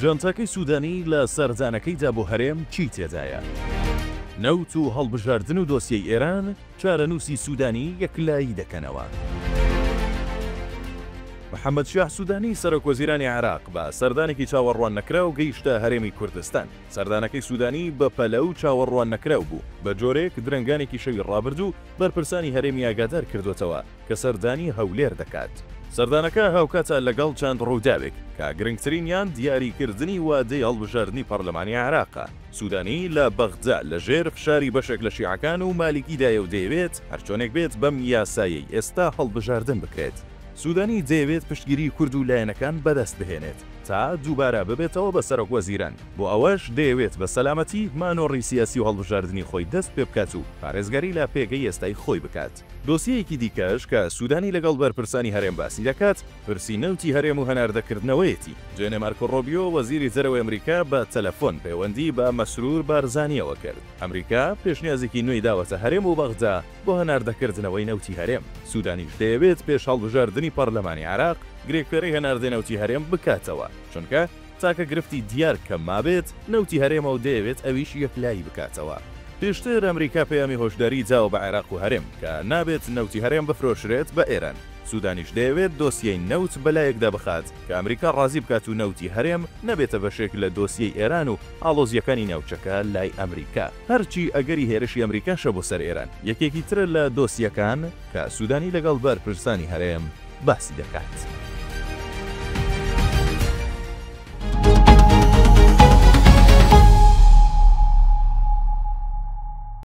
جانتاکەی سوودانی لە سەردانەکەیدا بۆ هەرێم چی تێدایە؟ نەوت و هەڵبژاردن و دۆسیەی ئێران چارەنووسی سوودانی یەکلایی دەکەنەوە. محەممەد شیاع سوودانی، سەرۆکوەزیرانی عێراق بە سەردانێکی چاوەڕواننەکراو گەیشتە هەرێمی کوردستان. سەردانەکەی سوودانی بەپەلە و چاوەڕواننەکراو بوو، بە جۆرێک درەنگانێکی شەوی ڕابردوو بەرپرسانی هەرێمی ئاگادار کردووەتەوە کە سەردانی هەولێر دەکات. سەردانەکە هاوکاتە لەگەڵ چەند ڕووداوێک، کە گرنگترینیان دیاریکردنی وادەی هەڵبژاردنی پەرلەمانی عێراقە. سوودانی لە بەغدا لەژێر فشاری بەشێک لە شیعەکان و مالیکیدایە و دەیەوێت هەرچۆنێک بێت بەم یاسایەی ئێستا هەڵبژاردن بکرێت. سوودانی دەیەوێت پشتگیریی کورد و لایەنەکان بەدەست بهێنێت تا دووبارە ببێتەوە بە سەرۆکوەزیران، بۆ ئەوەش دەیەوێت بە سەلامەتی مانۆڕی سیاسی و هەڵبژاردنی خۆی دەست پێبکات و پارێزگاری لە پێگەی ئێستای خۆی بکات. دۆسیەیەکی دیکەش کە سوودانی لەگەڵ بەرپرسانی هەرێم باسی دەکات، پرسی نەوتی هەرێم و هەناردەکردنەوەیەتی. دوێنێ مارکۆ ڕۆبیۆ، وەزیری دەرەوەی ئەمریکا بە تەلەفۆن پەیوەندیی بە مەسرور بارزانییەوە کرد. ئەمریکا پێشنیازێکی نوێی داوەتە هەرێم و بەغدا بۆ هەناردەکردنەوەی نەوتی هەرێم. سوودانیش دەیەوێت پێش هەڵبژاردنی پەرلەمانی عێراق گرێکوێرەی هەناردەی نەوتی هەرێم بکاتەوە، چونکە تاکە گرفتی دیار کە مابێت نەوتی هەرێمە و دەیەوێت ئەویش یەکلایی بکاتەوە. پێشتر ئەمریکا پەیامی هۆشداریی داوە بە عێراق و هەرێم کە نابێت نەوتی هەرێم بفرۆشرێت بە ئێران. سودانیش دەیەوێت دۆسیەی نەوت بەلایەکدا بخات کە ئەمریکا ڕازی بکات و نەوتی هەرێم نەبێتە بەشێک لە دۆسیەی ئێران و ئاڵۆزییەکانی ناوچەکە لای ئەمریکا. هەرچی ئەگەری هێرشی ئەمریکاشە بۆ سەر ئێران یەکێکی ترە لە دۆسیەکان کە سودانی لەگەڵ بەرپرسانی هەرێم باسی دەکات.